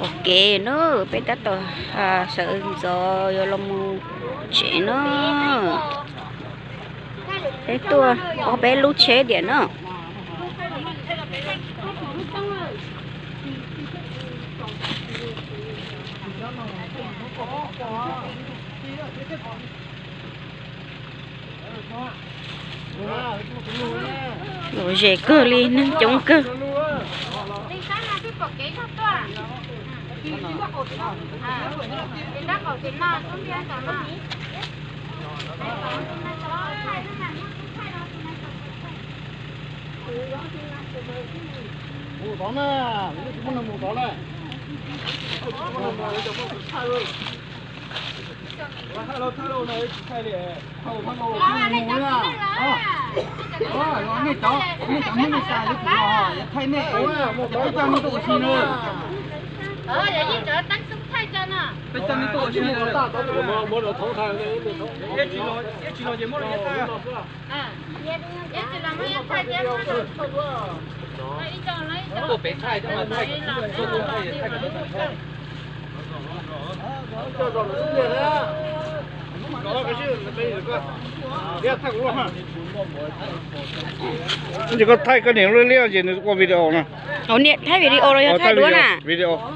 Pom kev na, peb tab tom sawv ntxov yuav los mus tsev na. Peb tuaj ob peb lub tsheb tiam na. Lom zem kawg li, neeg coob kawg. Ces koj thaij koj niam lub liab ces nws ua video no. Niam thaij video los yog thaij duab na? Video.